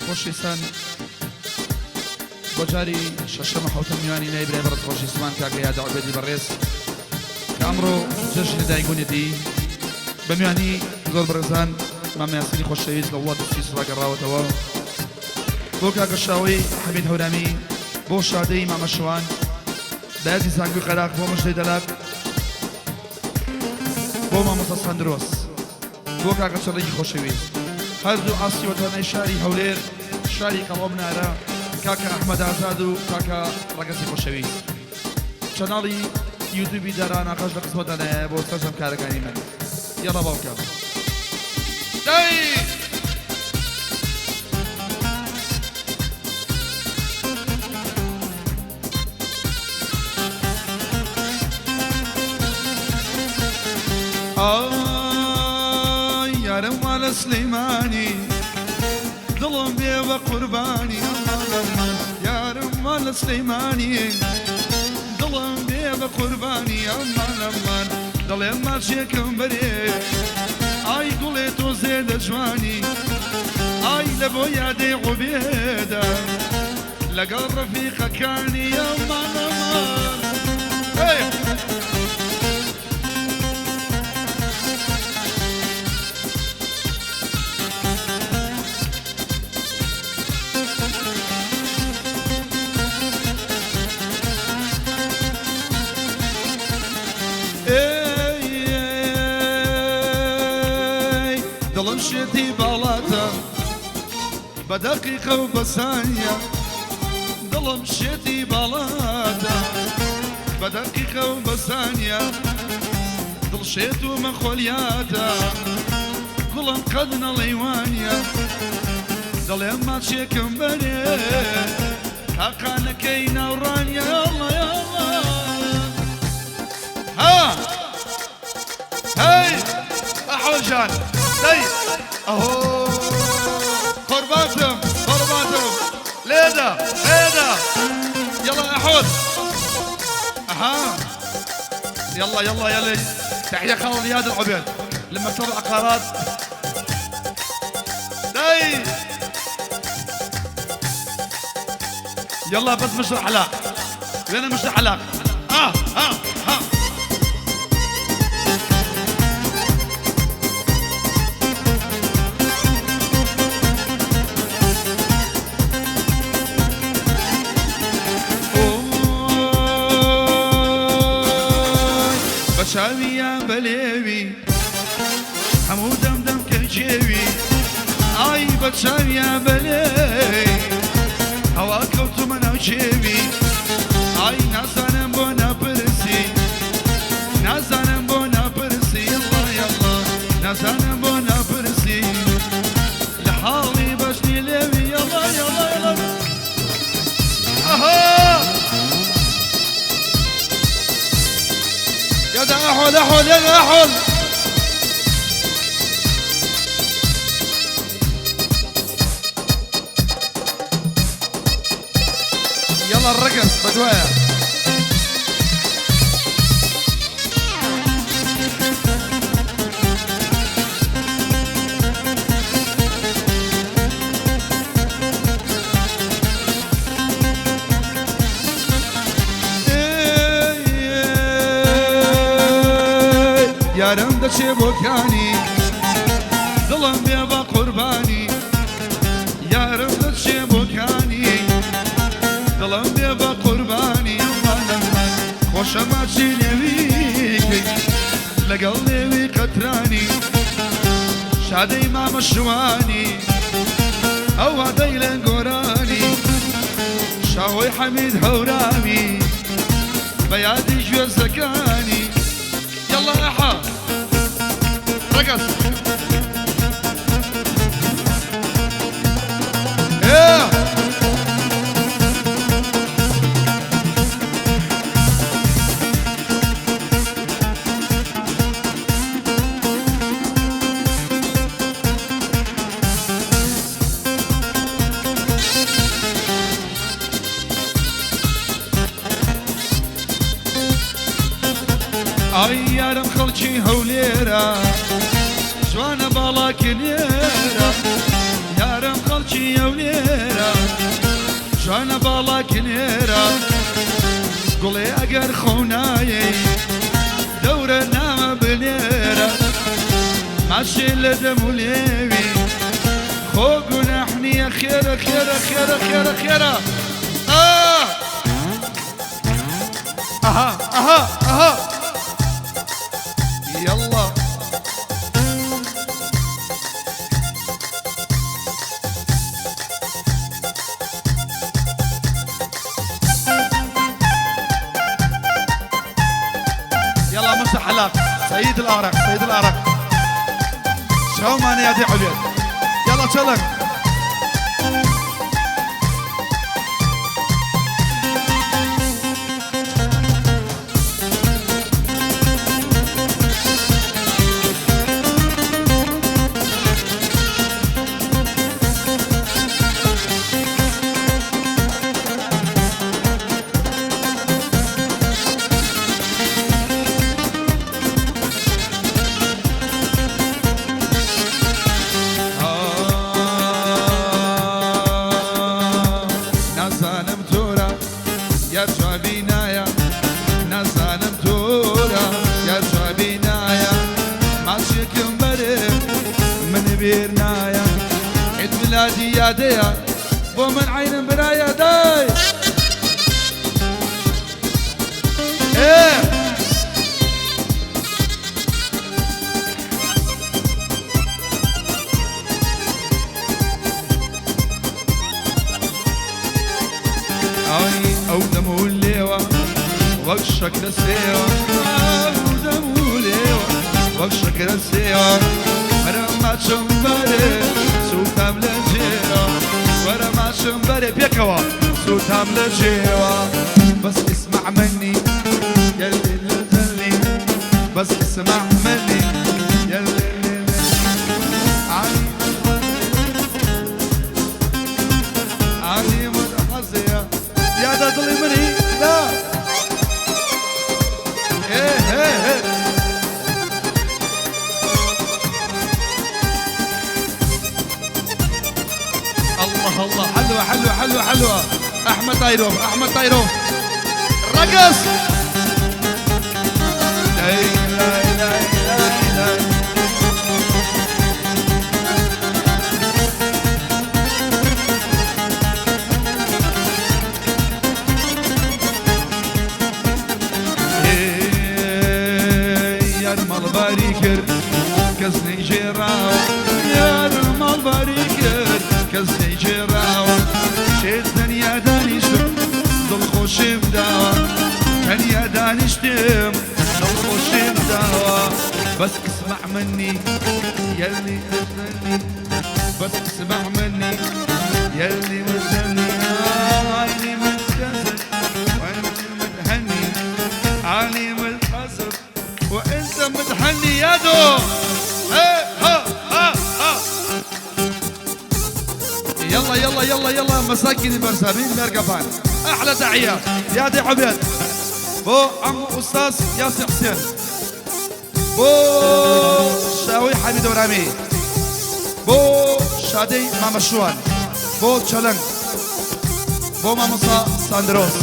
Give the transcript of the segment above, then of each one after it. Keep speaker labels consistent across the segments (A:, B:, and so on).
A: خۆشەویستان بۆ جاری شەشەم و حەوتەم میوانی لای برای بەڕێز خۆشەویستمان کاکە یادە عوبێدی بەڕێز کە ئەمڕۆ جەژنی لەدایکبوونیەتی بە میوانی زۆر بەڕێزان مامە یاسینی خۆشەویست لە وڵاتی سویس ڕاگەڕاوەتەوە بۆ کاکە شاوەی حەمید هەورامی بۆ شادەی مامە شوان بەیازی زانکۆی قەراخ بۆ مژدەی دەلاق بۆ مامۆستا سەندرۆس بۆ کاکە چڕێکی خۆشەویست هەردوو ئاستی وەتانای شاری هەولێر شاری قەڵا منارە کاکە ئەحمەد ئازاد و کاکە ڕەگەزی خۆشەویست چەناڵی یوتیوبی دارا ناقەش لە قسمەتانایە بۆ سەرجەم کارەکانی من یەڵا باوکە دای ئای یارم وا لە سلەیمانی دڵم بێ بە قوربانی ئەمان یارم وا لە سلەیمانی دڵم بێ بە قوربانی ئەمان ئەمان دەڵێم ماچێکم بەرێ ئای گوڵێ تۆ زێدە جوانی ئای لە بۆ یادەی عوبێدە لەگەڵ ڕەفیقەکانی ئەمان ئەمان هەی. ئێی ئێی دڵم شێتی باڵاتە بە دەقیقە و بە سانیە دڵم شێتی باڵاتە بە دەقیقە و بە سانیە دڵ شێت و مەخۆلیاتە گوڵم قەد نەڵێی وانیە دەڵێم ماچێکم بەرێ تاقانەکەی ناوڕانیە یاڵڵا یاڵڵا ها هەی ئەحۆل جان دەی ئەهۆ قوربانتم قوربانتم لێدە لێدە يلا احول اها يلا يلا يلا تحية خالد رياض العبيد لمكتب العقارات داي يلا بس مش حلاق وين مش حلاق اه اه ها بە چاوی یان بە لێوی هەموو دەم دەم کە جێوی ئای بە چاوی یان بە لێوی هەوا کەوتومە ناو جێوی ئای نازانم بۆ ناپرسی نازانم بۆ ناپرسی یەڵا یەڵا نازانم بۆ ناپرسی لە حاڵی بەژنی لێوی یەڵا یەڵا یەڵا ئەها يا احول احول يا احول يلا الرقص بدوايا یارم دەچێ بۆکانی دڵم بێ بە قوربانی یارم دەچێ بۆکانی دڵم بێ بە قوربانی خۆشە ماچی لێویکەی لەگەڵ لێوی قەترانی شادەی مامە شوانی ئەو وادەی لێن گۆرانی شاهۆی حەمید هەورامی بە یادی گوێزەکانی یەڵا ئەحا ڕەگەز ئێ ئای یارم خەڵکی هەولێرە جوانە باڵاکی لێرە یارم خەڵکی هەولێرە جوانە باڵا کنێرە گوڵێ ئەگەر خۆ نایەی دەورە نامە بنێرە ماشێ لە دەم و لێوی خۆ گوناح نییە خێرە خێرە خێرە خێرە خێرە ئا ئەها ئەها ئەها يلا يلا مسح حلاق سيد الأرق سيد الأرق شو ماني يا دي عبيد يلا تشلك نازانم تۆرە یا جوابی نایە نازانم تۆرە یا جوابی نایە ماچێکم بەرێ من بیر نایە عید میلادی یادەیە بۆ من عینم برایە دای ئێ ئای ئەو دەم و لێوە وەک شەکرە سێوە ئەو دەم و لێوە وەک شەکرە سێوە وەرە ماچم بەرێ سووتام لە جێوە وەرە ماچم بەرێ پێکەوە سووتام لە جێوە بس اسمع مني يلي اللي بس اسمع مني يلي عالي متحزية يا ده ضلي مني لا ايه ايه ايه الله الله حلوة حلوة حلوة حلوة أحمد طايروف أحمد طايروف رقص لا لا لا لا لا يا المالباري كر كزني جراو يا المالباري كر كزني جراو شيت دنيا دانشتم دل خوشم داوا دنيا دانشتم دل خوشم داوا بس اسمع مني يلي مستني بس اسمع مني يلي مستني عيني متكسر وانت متهني عالي متحسب وانت متحني يا دو ها ها ها ها يلا يلا يلا يلا مساكن البرسامين مرقبان احلى تحيه يا دي عبيد بو عم استاذ ياسر حسين بو شاوي حميد ورامي بو شادي ماما شوان بو تشلنگ بو ماموسا ساندروس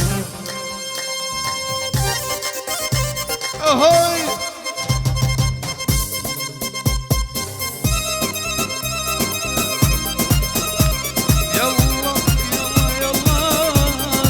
A: اهوي يلا يلا يلا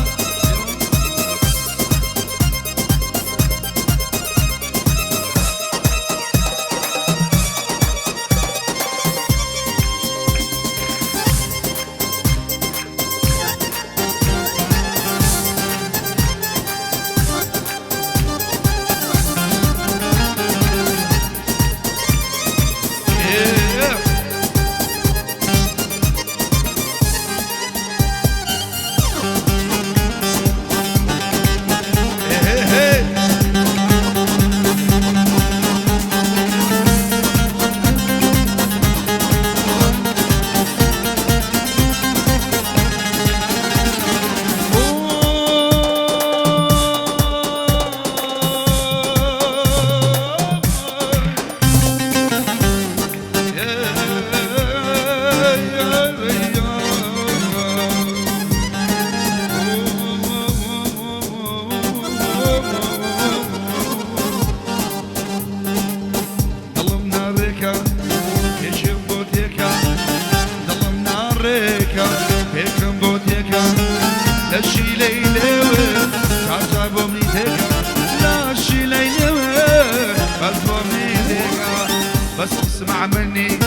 A: اسمع مني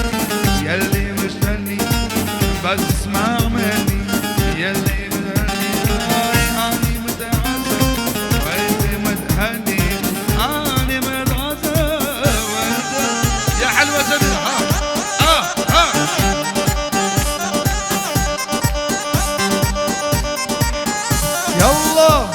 A: يلي مجنني، بس اسمع مني يلي مجنني. آي أني متعذب وانت متهني، أني متعذب وانت يا حلوة جميلة. ها ها ها يلا.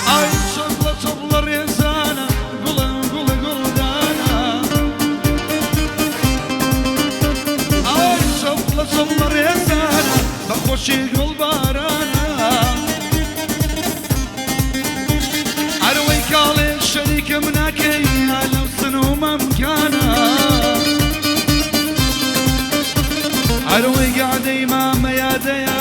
A: ئای چەپڵە چەپڵە ڕێزانە، گوڵم گوڵ گوڵدانە. ئای چەپڵە چەپڵە ڕێزانە، بە خۆشی گوڵبارانە. ئەرەوەی کاڵێ شەریکم ناکەی لەو سنومەمکانە. ئەرەوەی گادەی مامە یادەیە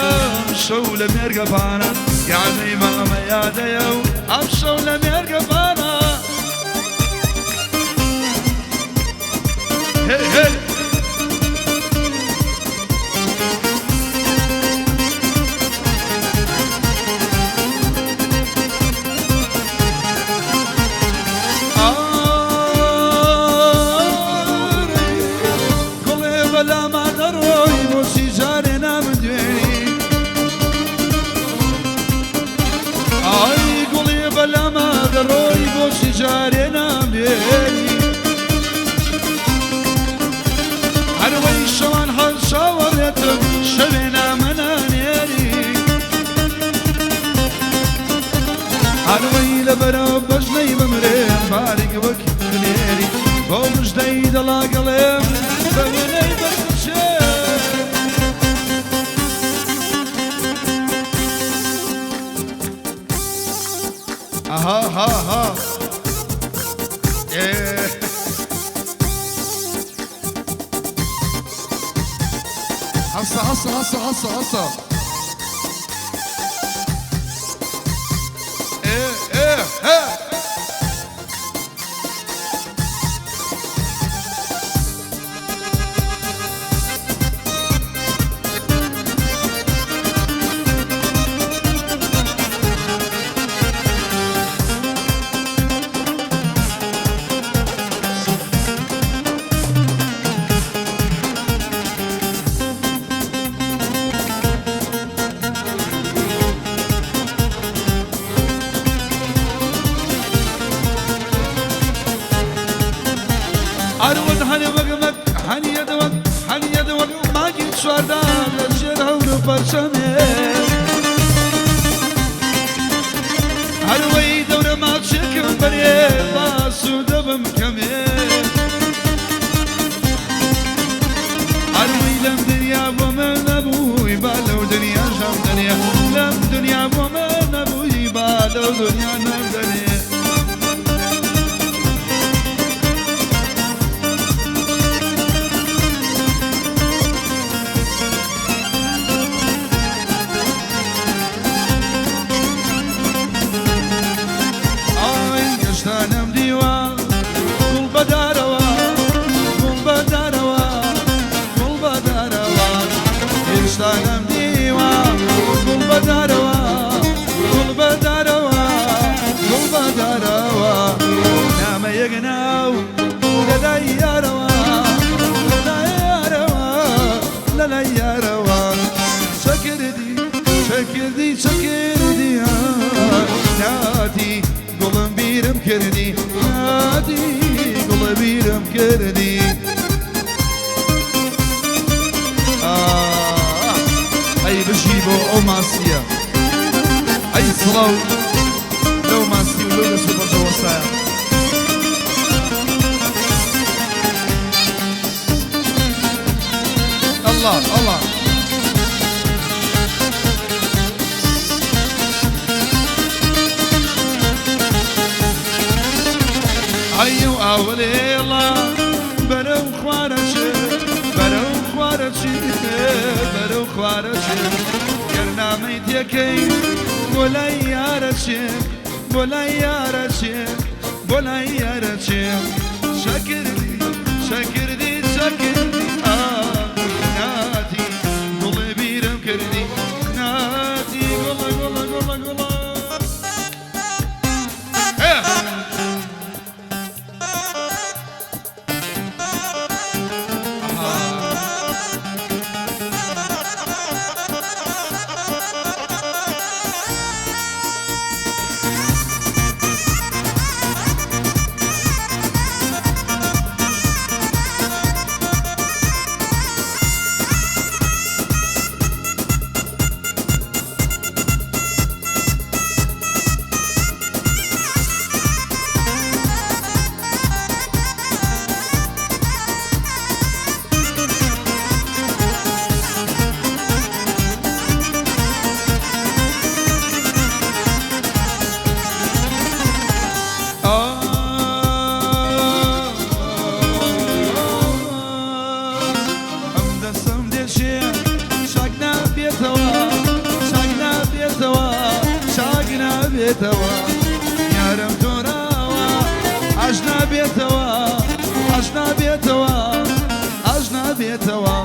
A: شەو لە مێرگەپانە، گادەی مامە یادەیە و ئەم شەو لە مێرگەپانە. هێ هێ ئارەی گوڵێ بەلاما دەڕۆی، بۆچی جارێ نامدوێنی؟ ئای گوڵێ بەلاما دەڕۆی، بۆچی جارێ نامدوێنی؟ هەروەی شەوان هەر چاوەڕێتم، شەوێ نامە نانێری. هەروەی لەبەرە بەژنەی بمرێم، باریک وەک کنێری. بۆ مژدەی دەڵاگەڵێم بە وێنەی بەرکچێ. ئەها ها ها ئێ
B: هەسە هەسە هەسە هەسە هەسە.
A: ئێ ئێ هێ. ئەروەت هەنێ وەگمەک هەنیە دەوەک هەنیە دەوەک، ماگی چواردا لە ژێر هەور و پەرچەمێ. هەروەی دەورە ماچێکم بەرێ، باس و دەبم کەمێ. هەروەی لەم دنیا بۆ من نەبووی، با لەو دنیا ژەم دنیا. لەم دنیا بۆ من نەبووی، با لەو دنیا نەمدەنێ. ئای گەشتانم دیوە گوڵ بەدارەوە، گوڵ بەدارەوە، گوڵ بەدارەوە. گەشتانم دیوە گوڵ بەدارەوە، گوڵ بەدارەوە، گوڵ بەدارەوە. نامەیەک ناو لەلای یارەوە، لەلای یارەوە، لەلای یارەوە. چەکردی چەکردی چەکردی، نادی گوڵم بیرم کردی، نادی گوڵە بیرم کردی. ئاه، ئەی بژی بۆ ئەو ماسیە، ئەی سڵاو لەو ماسی و لەو دەست و پەنجە وەستایە. الله الله. ئەی و ئاولێڵا بەرەو خوارەچێ، بەرەو خوارەچی، بەرەو خوارە. پێکەی بۆ لای یارە چێ بۆ لای یارە چێ بۆ لای یارە چێ شەکردی شەکردی شەکردی ئای ناتی گوڵێ بیرم کردی ناتی گوڵە گوڵە گوڵە گوڵە ئەم دەسم دێشێ چاک نابێتەوە چاک نابێتەوە چاک نابێتەوە یارم تۆراوە ئاش نابێتەوە ئاش نابێتەوە ئاش نابێتەوە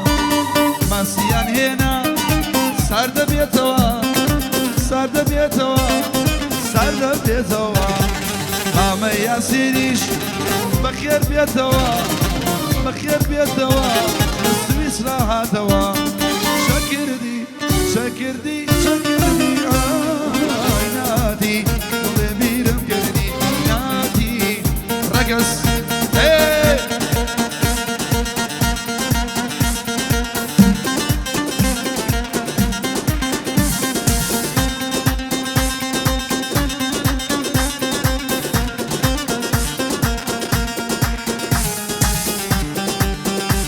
A: ماسییان هێنا ساردە بێتەوە ساردە بێتەوە ساردە بێتەوە مامە یاسیریش بەخێر بێتەوە بەخێر بێتەوە لە سویسرا هاتەوە شەکردی شەکردی شەکردی ئای ناتی بڵێ بیرم کردی ناتی ڕەگەز ئێ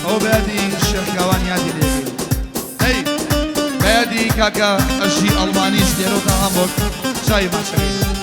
A: ئەو بەیادی شێخ کاوان یادی لێ هەی بەیادی کاکە ئەژی ئەڵمانیش لێرەوە تا هامبۆرگ چاوی ماچەکەی.